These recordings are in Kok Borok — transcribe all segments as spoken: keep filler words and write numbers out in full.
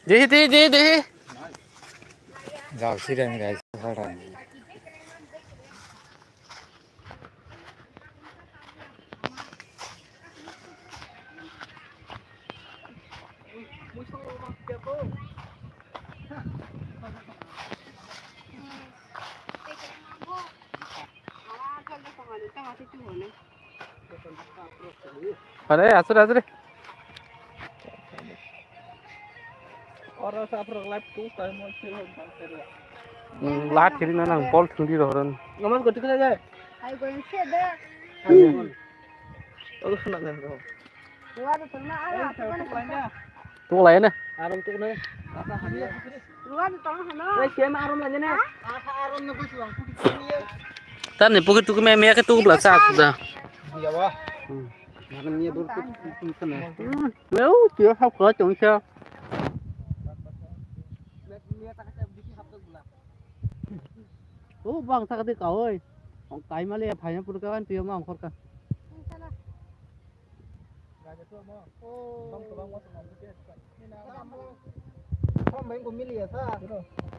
Dehi, dehi, dehi, dehi. Jal sirang guys, sirang. Are, asore, asore. Oro saprok live tu, tai mo sir hon tang sir. Hmm, la thiri na nang bol thungdi rohorn. Namas goti kena jai. Hai goyang se de. Ogo khna den ro. Ruwa de tongna ara. Tuklai na. Aram tukna. Ruwa de tong hano. Ei, sem aram lagi na. Tani puki tuki me me ke tukla sa da. Yawa. Hmm. Makan niya bor tu tu sana. Hmm. Weu, tiyo hap ko tong sa. Oh, bang sa kati kawai. Ong kai mali ya phai na pur ka kan tiyo ma ong khor ka.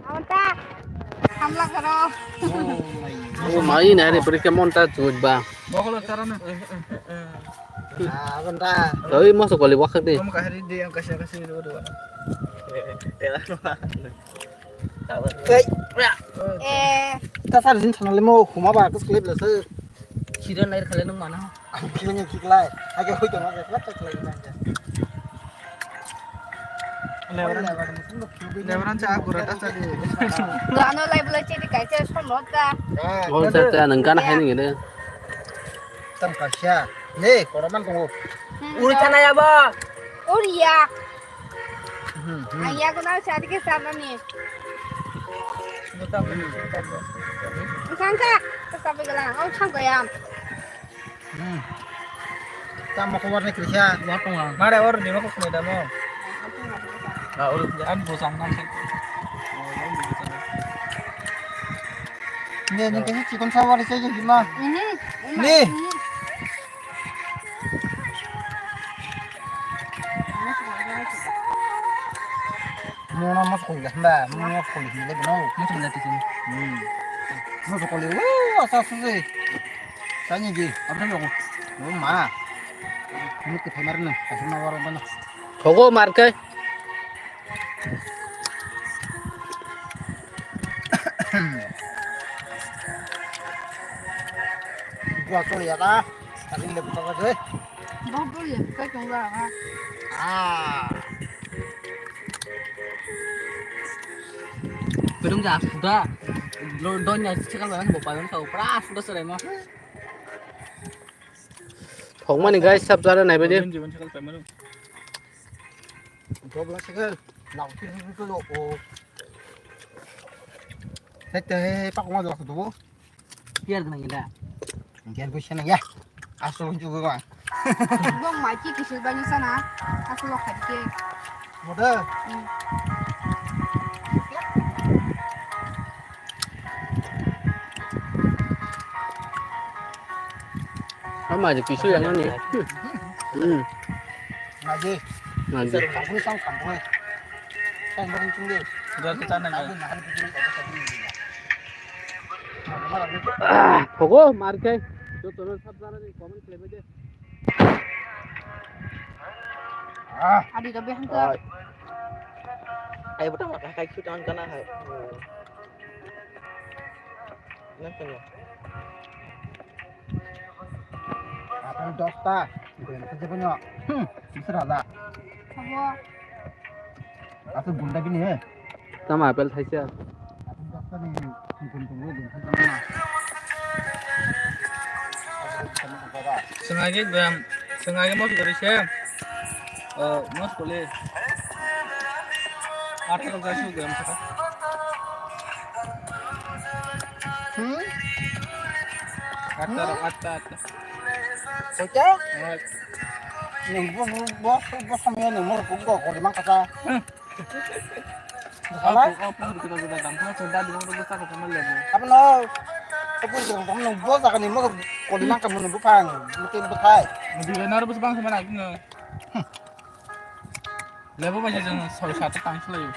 Monta, hamla karo. Oh, mai na re, pori ke monta chuj ba. Bokolo charana. Ah, monta. Oi, moso koli wakak de. Kamu kahari de, yang kasih kasih dulu dulu. Tela. Ei, eh. Ta sar jin thanale mo huma ba kus klep la sir. Sira nair khale nung mana. Ang kile ni kiklai. Age hoi to ma ga klap klap klap. Lebaran cha gura ta cha di. Gano lai bla chiri kai cha son lo ta. Gol cha cha nang kana hai ni de. Tam ka sha. Ne, koroman tongo. Uri thana ya ba. Uri ya. Hmm, hmm. Ang yago na sa dike sa mani. Bukan ka, sa sabi gala. Oh, chang ko yam. Hmm. Tamo ko warne krisa. Mare or ni mo ko kme damo. Ah, or an bo sang na. Ne, ne ke chikon sa wari sa je ma. Mhm. Ni. Mhm. Mona mas koli handa, mona mas koli handa bino. Mas koli handa sini. Hmm. Mas koli, wuh, asa asa sih. Tanya ji. Apa yang aku? Oh, ma. Ini kita kemarin nih, kasih nawar mana? Koko marke. Gua koli ya ta. Tadi lebih apa tuh? Bau koli ya, kayak enggak. Ah. Bedung ja suda. Lo donya sekal banget bau payon kau pras suda serai mah. Thokmani guys, sab jara nai bede. Jiban sekal paimano. Dobla sekal. Lau kiri kiri lo o. Hete he pak ma jok tu. Biar kena gila. Biar gue sana ya. Asal juga bang. Bang mai ki kisir banyak sana. Asal lo kadi ke. Mode. Hmm. Ama je kisu yang ani. Hmm. Ngaji. Ngaji. Kampung sang kampung. Sang kampung sini. Sudah kita nanya. Ah, hogo, mar kai. Jotono sab jana ni comment khlaibai de. Ah. Adi da behang ka. Ai bata ma kai khu tan kana hai. Nang kana. Apa dosta? Bukan apa sih punya? Hmm, bisa ada. Apa? Asal bunda bini he. Tama apple thaisa. Sengagi gram, sengagi mos gori se. Oh, mos kole. Atharo gram saka. Hmm? Atharo, atharo, atharo. Oke? Nung bo, bo, bo, bo samya nung mo ko ko ko mang kata. Apa? Apa kita kita gampang sudah di rumah kita sama lagi. Apa no? Apa kita gampang nung bo jaga ni mo ko mang kamu nung bupang. Mungkin bukai. Di benar bus bang sama lagi. Lebu bai se jeng soi sat tang khlai.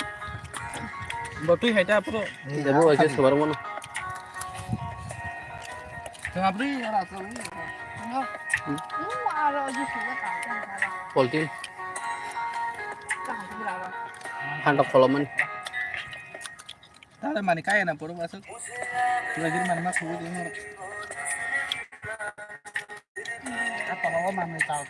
Bo twi hai ta phuru. Lebu bai se sobar mano. Jeng abri ara. Poltin. Handa kholomani. Tale mani kaya na puro masuk. Lagi mani ma khubu ding. Apa lo mani tahu.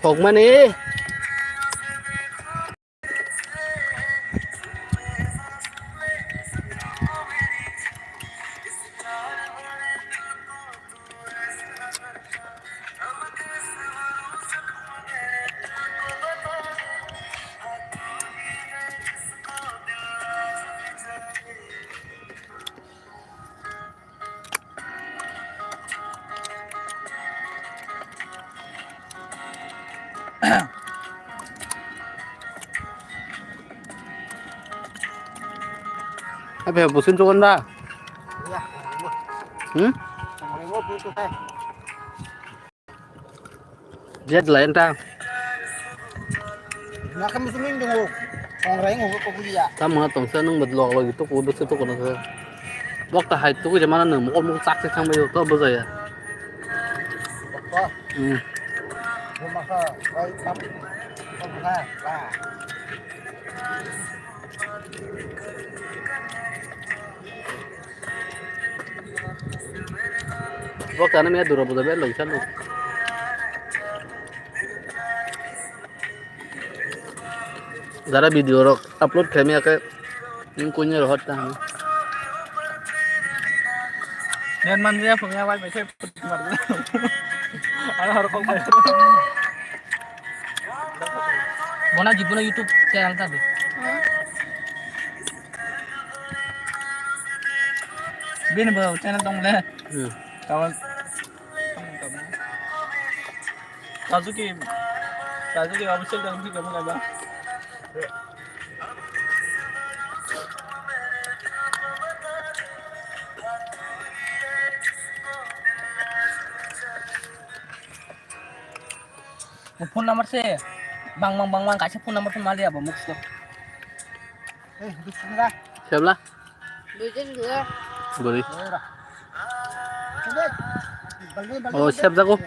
Thokmani. Abe busin chugon da. Hmm? Jet lai anta. Nakam suming dungo. Kongrai ngo ko kuliya. Tamo na tongsa nung bad log log itu kudu se to kono se. Bok ta hai tu je mana nung mo mo chak se thang bai to bujaya. Bok. Hmm. Mo ma kha bai tap. Bok na ba. Bo kana me dura buda be loi sanu. Jara video rok upload khaimya khe, nung kunya rohor ta. Nen man ya phung ya bai bai. Ano har kok bai. Bona jibono YouTube channel ta de. Bini bo channel tong le. Hmm. Kawan. Kazuki, Kazuki official tong si kamu kaba. Phone number se bang bang bang bang kaisa phone number phone mali abo muksto. Eh, bismillah. Sebla? Buri. Oh, sebjago.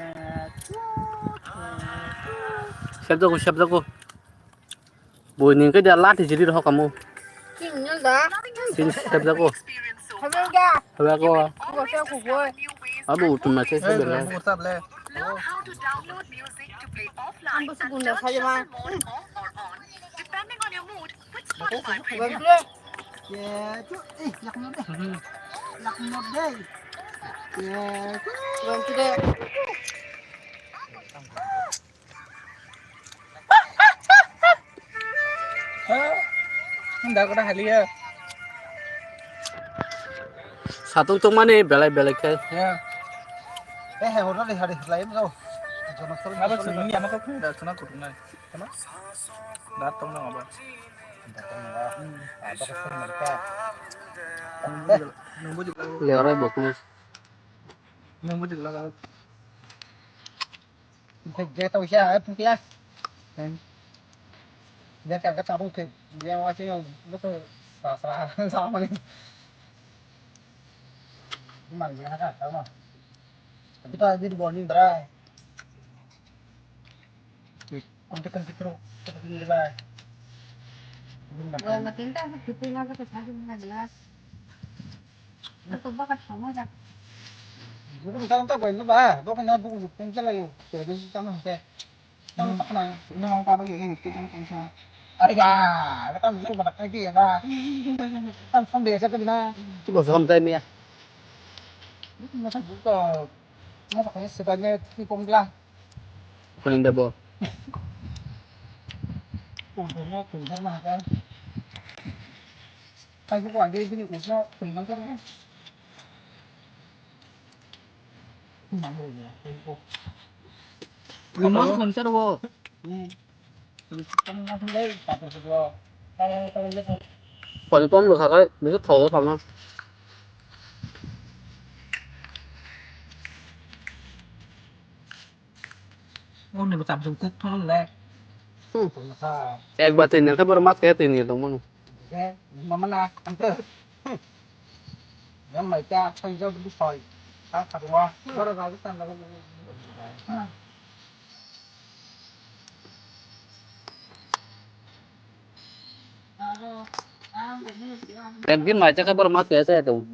Sebjago, sebjago. Bui ni khe dia lati jiri rok kamu. Tin nyo da. Tin sebjago. Habel ga. Habel ko. Ko se ko ko. Abu utum na se sebjago. Learn how to download music to play offline and search your mobile or on, depending on your mood, with Spotify Premium. Handa kada haliya. Satung tungmani belai belai khe. Ya. Eh, he hono ni hari lai mo. Jono sal. Abo sini ama ko da sana kutunai. Kana? Da tong na abo. Da tong na. Abo ko sal mereka. Nunggu juga. Leora bokni. Nunggu juga. Jeta usia ai pung kya. Jeta ka tabung ke dia wasi yang betul sa sa sa mani. Mang dia ka sama. Kita di bawah ni berai. Untuk kan kita berai. Wah, makin dah kita nggak kita satu nggak jelas. Bukan tahu tak boleh bah, bukan nak bukan bukan jalan yang jadi sama teh. Tahu tak nak, ini mau apa lagi ini kita kan sama. Aiya, kan ni mana kai dia na. Kan sampai saya kena. Coba sampai ni ya. Masa buka. Masa kayak sebanyak di pom lah. Kuning debo. Kuning debo, kuning debo. Kai buka dia ini usah kuning debo. Kuning debo. Kuning debo. Pon pon lo sakai, bisa thau sama. Ini macam sungkuk pun le. Hmm. Ek bat ini ke bermat kayak ini dong, Mang. Oke, mama nak, tante. Yang mereka saya bisa. Tak kedua, baru lagi tanda. Em kin mai chaka bor ma kesa tu.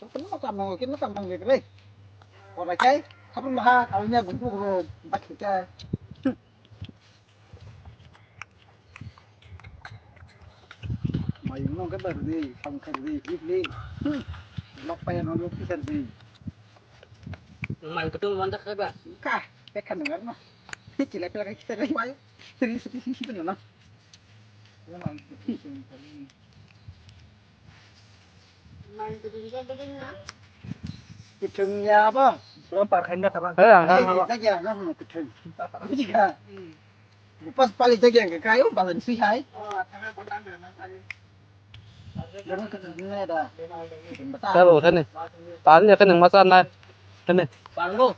Kena kam nang, kena kam nang lekre. Kora kai, kapun maha, kalau nya gumpu gro, bak kita. Mayung no ka bar di, pangkar di, ibli. Lok pa no lok pisar di. Mang kutung manda ka ba? Ka, pekan dengar no. Cila pila ka kita lagi mayo. Serius serius itu no. Kutung ya apa? Lo par khaina ka ba? Eh, ang Eh, ka. Kita ya no kutung. Apa sih ka? Pas pali jagi yang kakai, um, paling sih hai. Jangan ke sini ada. Tahu kan ni? Paling ya kan yang masa nai. Kan ni? Banglo.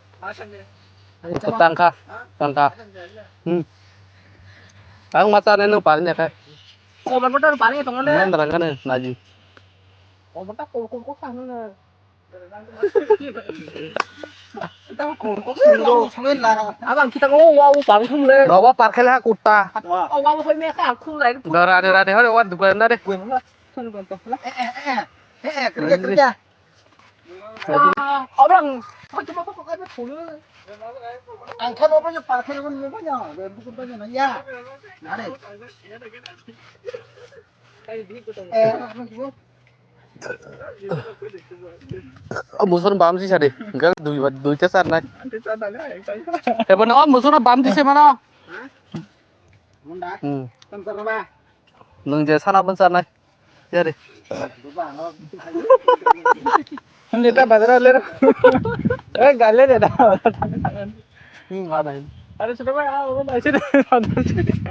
Tangka, tangka. Hmm. Ang masa nai no paling ya kan. Ko ban motor paling itu mana? Mana terang kan ni? Naji. Ko ban tak ko ko ko kan ni. Abang kita ngomong wow bang thum le. Roba parkhel ha kutta. Oh wow hoi me kha khum lai. Dara de ra de hore wan dukan na de. Eh eh eh. Eh eh kerja kerja. Abang hoi cuma kok kok ada thulu. Ang kha roba parkhel wan mo ba ya. Bukan ba ya. Na de. Eh. O muson bam si sadi. Enggak dui dui ta sar nai. Ebo na o muson bam di se mana? Munda. Hmm. Tantar ba. Nung je sana pun sar nai. Ya de. Neta badra le. Eh gale de da. Hmm, ada. Ada sudah ba, ah, oh, masih de.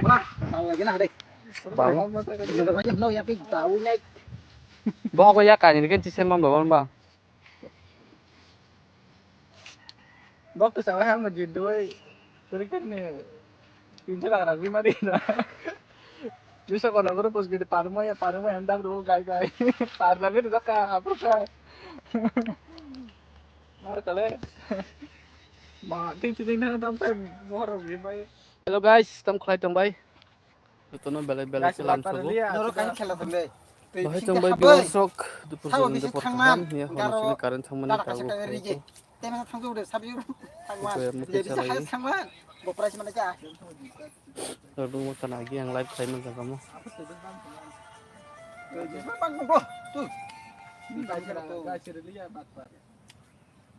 Wah, tahu lagi nah de. Bang. Neta ba ya no ya pi tahu nai. Bo ko ya kani ke chisem bam bam ba. Bok to sawa ha mo jidoi. Teri kan ne. Pinche la ragi mari na. Jusa kono guru pos gidi parmo ya parmo ya ndak ro gai gai. Parla gidi ka apro ka. Mar kale. Ma tin tin na tam pai moro bi bai. Hello guys, tam khlai tong bai. Jotono belai belai Guys, se lamsogo. Norok kaisa khela tong le. Bahai tong bai biwang sok, dupur jani dupur kaham, ya hono sini current thangmani tago. Tema thangjo de sabi thangma. Oke, mukhe chalai. Thangma. Bo price mana ja. Rodung mo tana agi ang live khai man jaga mo. Bang bo tu. Guys, liya bat bat.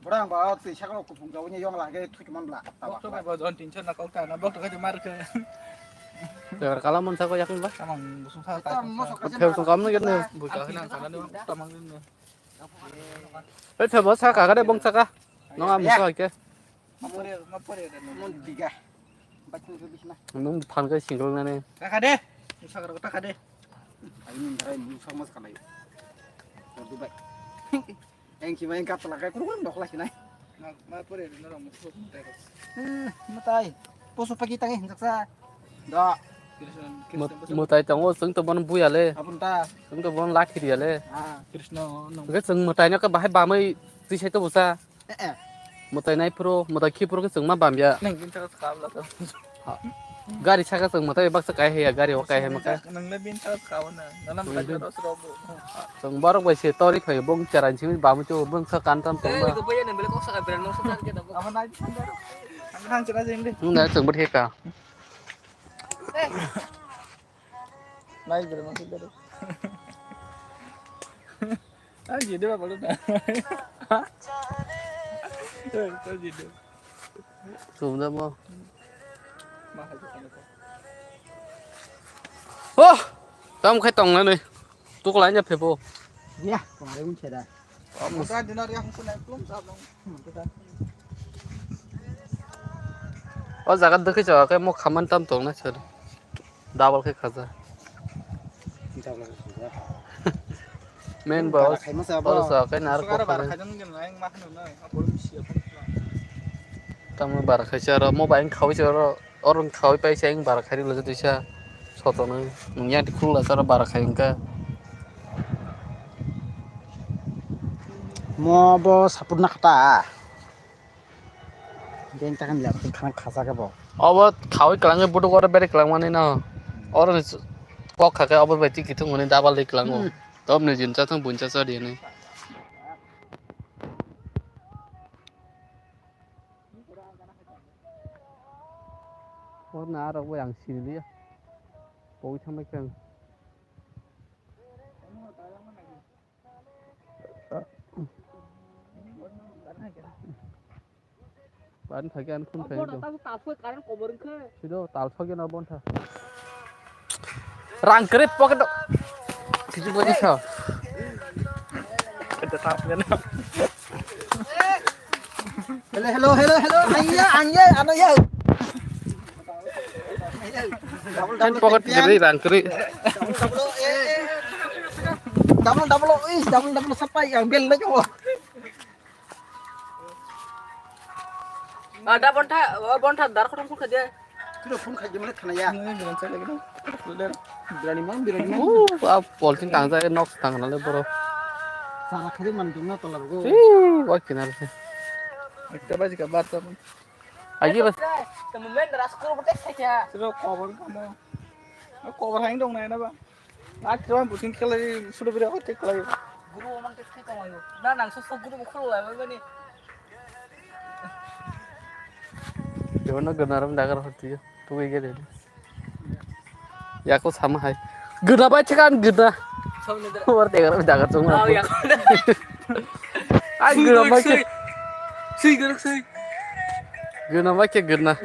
Borang ba twi sakno kupung jawni yong lage thwi man bla. Bok to ba don tin chana kok ta na bok to ka mar ke. Jagar kala mon sa ko yakin ba? Tamang busung sa ta. Tam mo sok ka. Theu sung kam ne ne. Bu ka na ka na tamang ne. Eh thebo sa ka ka de bong sa ka. Nong am sa ke. Ma pore ma pore de mon biga. Ba thung so bisna. Nung phan ka single na ne. Ka ka de. Sa ka ka de. Ai min dai mun sa mas ka lai. Dubai. Eng kima eng katla kai kurung nok lai sinai. Ma pore no rong mutu mutai ko. Mutai. Poso pagi tangi hinjak sa. Da. Mutai tango sung to bon buya le. Abun ta. Sung to bon lakhi dia le. Ah. Krishna no. Ge sung mutai no ka bahai bamai ti sai to busa. Eh eh. Mutai nai pro, mutai khi pro ke sung ma bam ya. Nang gin ta ka bla to. Gari saka sung mata baksa kai he ya, gari o kai he maka. Nang le bin ta ka wana. Nalam ka jaro sro bo. Sung barok bai se tori phai bong charan simi bamu chu bong sa kan tam tong ba. Ko boya ne bele ko sa ka brand no sa ke da. Ama nai. Nung na chwng bwthai ka. Nai bwrwi mangsa bwrwi. Ah, jide ba bolo na. Eh, to jide. Chum da mo. Ma hai ko. Oh! Tam khai tong na ni. Tuk lai nya phepo. Ya, kemarin saya dah. Musa dinar yang sunai plum sabang. O jaga dwkhwi chawakhe mo khaman tam tong na sir. Double khe khaja. Double khe khaja. Main boss. Bara khaima sa bo. Oro sa khe nar ko. Bara khaidang jeng nang ma khano na. Apor bisi apor. Tamo bara khai sa ro mo bai khawi sa ro. Oro khawi pai sa ing bara khai lo jodi sa. Sotono nungya di khulula sa ro bara khai wngkha. Mo bo saput na kata. Deng takhan ya, khana khasa khe bo. Obo khawi kwlangwi buduk oro beri kwlangmani no. Oro ni kok kha khe obo bai tiki thung hwnwi double di kwlango. Hmm. Tobni jin cha thung bun cha cha di hwnwi. Oro na aro bai ang sini liya. Pogwi thangbai khe ang. Ban thagi an khum thagi do. Sido tal sogwi no bon tha. Rang kre pocket do. Kisi bodi sa. Hello, hello, hello, hello. Angya, angya, ano ya. Kan pocket kri rang kri. Double, double, eh, eh. Double, double, eh, double, double, sapai yang bel lagi, wah. Ah, da bon tha, oh, bon tha, dar khotong khulkha de. Kilo phone khai jemale khana ya. Ini bilang saya lagi dong. Berani mang, berani mang. Uh, ah, polting tang jai nok tang nale boro. Sara khade man dong na tola go. Ih, wah kinar se. Ekta baji ka bar ta. Aji bas. Temen ras kuro bote khaja. Siro cover kamo. Cover hain dong na na ba. Ak tuan buting kelai sudah beri aku tek kelai. Guru oman tek tek kamayo. Na nang so so guru bukhul lai mani. Dewan na ganaram dagar hoti tu gede. Yako sama hai. Guna bai chekan guna. Samne dra. War tegar dagar chuma. Oh, yako. Ai guna bai ke. Sui guru sui. Guna bai ke guna.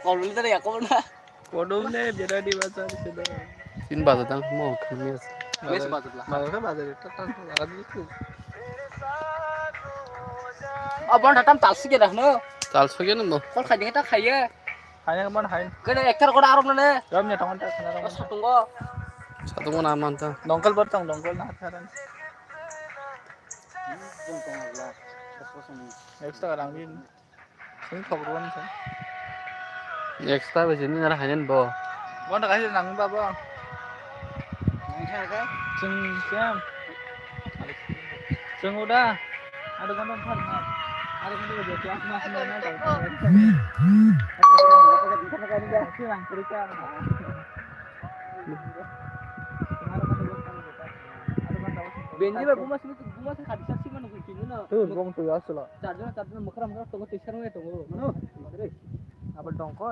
Kolom ni tara yako na. Kolom ni berani bazar sida. Tin bazar dang mo khami as. Mes bazar la. Bazar ka bazar ta ta bazar tu. Abon datam talsi ke dah no. Talsi ke no. Kol khai ding ta khaiye. Hai nang man hai. Kene ektar koda arok nane. Ram nya tangan ta khana ram. Satungo. Satungo na man ta. Dongkol bar tang dongkol na tharan. Extra rang din. Sing khobor wan sa. Extra be sini nara hanen bo. Bon da kasi nang ba bo. Nang sa ka? Sing siam. Sing uda. Ada kan phar na. Ada kan dia dia mas na na ta. Sing rang kerja. Benji ba buma sini buma sini kadi saksi mana gue kini na. Tuh, bong tuh ya sula. Charger charger mukram mukram tongo tisar mana tongo. Mana? Apa dongkol?